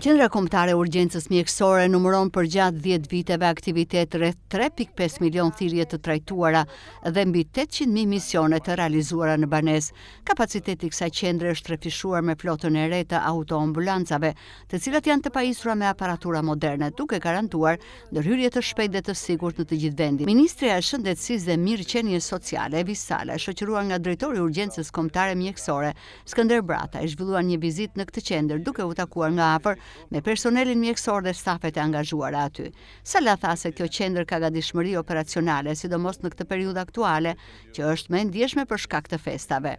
Qendra Kombëtare e Urgjencës Mjekësore numëron përgjatë 10 viteve aktivitet rreth 3.5 milion thirrje të trajtuara dhe mbi 800.000 misione të realizuara në banesë. Kapaciteti i kësaj qendre është trefishuar me flotën e re të autoambulancave, të cilat janë të pajisura me aparatura moderne, duke garantuar ndërhyrje të shpejtë dhe të sigurt në të gjithë vendin. Ministrja e Shëndetësisë dhe Mirëqenies Sociale, Evis Sala, e shoqëruar nga drejtori i Urgjencës Kombëtare Mjekësore, Skënder Brataj zhvilluan një vizitë në këtë qendër duke u takuar nga afër me personelin mjekësor dhe stafet e angazhuara aty. Sala tha se kjo qendër ka gatishmëri operacionale, sidomos në këtë periudhë aktuale, që është më e ndjeshme për shkak të festave.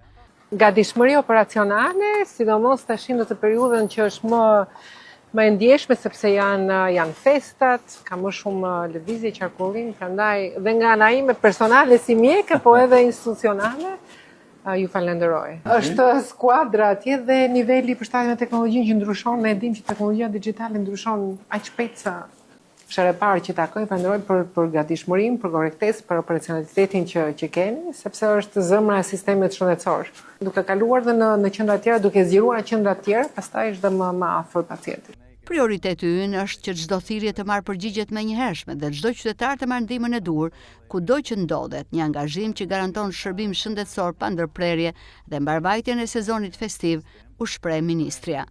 Gatishmëri operacionale, sidomos tash në këtë periudhën që është më më e ndjeshme sepse janë janë festat, ka më shumë lëvizje qarkullim, prandaj dhe nga ana ime personale si mjeke, po edhe institucionale, Ju falenderoj. Është skuadra atje dhe niveli i përshtatjes me teknologjinë që ndryshon, ne e dimë që teknologjia digjitale ndryshon aq shpejt sa është hera e parë që takoj, falenderoj për për gatishmërinë, për korrektesë, për operacionalitetin që që keni, sepse është zemra e sistemit shëndetësor. Duke kaluar dhe në në qendra të tjera, duke zgjeruar qendra të tjera, pastaj është dhe më më afër pacientit. Prioriteti ynë është që çdo thirrje të marrë përgjigje të menjëhershme dhe çdo qytetar të marrë ndihmën e duhur, kudo që ndodhet, një angazhim që garanton shërbim shëndetësor pa ndërprerje dhe mbarëvajtjen e sezonit festiv, u shpreh ministrja.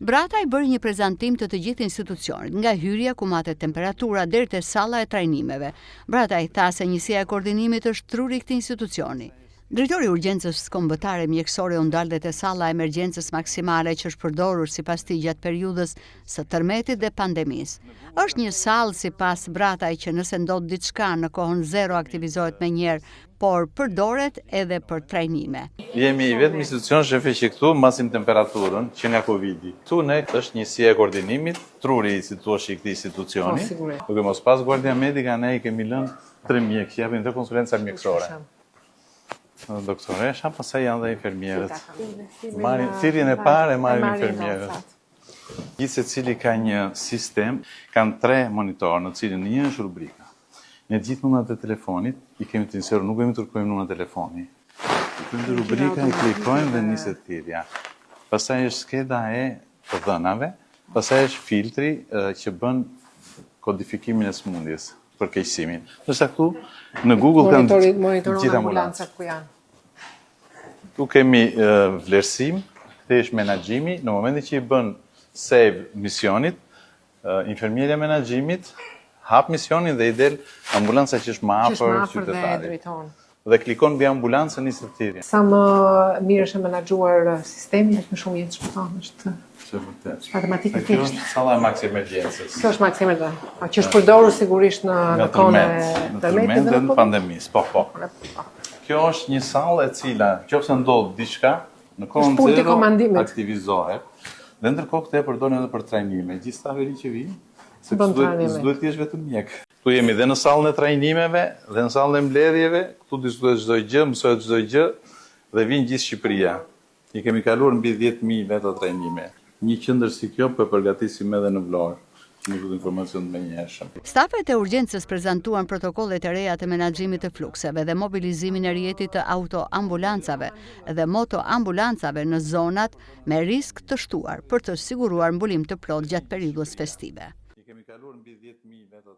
Brataj bëri një prezantim të të gjithë institucionit, nga hyrja ku matet temperatura deri te salla e trajnimeve. Brataj tha se njësia e koordinimit është truri i këtij institucioni. Drejtori i Urgjencës Kombëtare Mjekësore u ndal dhe te salla e emergjencës maksimale që është përdorur sipas tij gjatë periudhës së tërmetit dhe pandemisë. Është një sallë sipas Brataj që nëse ndodh diçka në kohën zero aktivizohet menjëherë, por përdoret edhe për trajnime. Jemi i vetmi institucion shefe që këtu masim temperaturën që nga Covidi. Këtu ne është njësia e koordinimit, truri si thuash i këtij institucioni. Po, sigurisht. Duke mos pas guardia medica ne i kemi lënë tre mjekë që japin dhe konsulenca mjekësore. Doktoresha, pastaj janë dhe infermierët. Marrin thirrjen e parë e marrin infermierët. Gjithë secili ka një sistem, kanë tre monitorë në cilin një është rubrika. Ne gjithë numrat e telefonit i kemi të inseruar, nuk kemi të kërkojmë numrat e telefoni. I kemi të rubrika, i klikojmë dhe niset thirrja. Pastaj është skeda e të dhënave, pastaj është filtri që bën kodifikimin e sëmundjes përkeqësimin. Ndërsa këtu në Google kanë gjithë ambulancat ku janë. Këtu kemi vlerësim, këtu është menaxhimi, në momentin që i bën save misionit, infermierja e menaxhimit hap misionin dhe i del ambulanca që është më afër qytetarit. Dhe klikon mbi ambulancën niset thirrja. Sa më mirë është e menaxhuar sistemi, aq më shumë jetë shpëton, është Është vërtet. Matematikë e thjeshtë. Kjo është salla e maksi emergjencës. Kjo është maksi emergjencës. Po, që është përdorur sigurisht në në kohën e tërmetit dhe në pandemisë. Po, po. po. Kjo është një sallë e cila, nëse ndodh diçka, në kohën zero aktivizohet. Dhe ndërkohë këtë e përdorin edhe për trajnime. Gjithë stafi ri që vijnë, se s'duhet të jesh vetëm mjek. Këtu jemi dhe në sallën e trajnimeve, dhe në sallën e mbledhjeve, këtu diskutohet çdo gjë, mësohet çdo gjë dhe vijnë gjithë Shqipëria. I kemi kaluar mbi 10,000 veta trajnime. Një qendër si kjo po e përgatisim edhe në Vlorë, që mund të informacion të menjëhershëm. Stafet e urgjencës prezantuan protokollet e reja të menaxhimit të flukseve dhe mobilizimin e rrjetit të autoambulancave dhe motoambulancave në zonat me risk të shtuar për të siguruar mbulim të plotë gjatë periudhës festive. I kemi kaluar mbi 10,000 veta.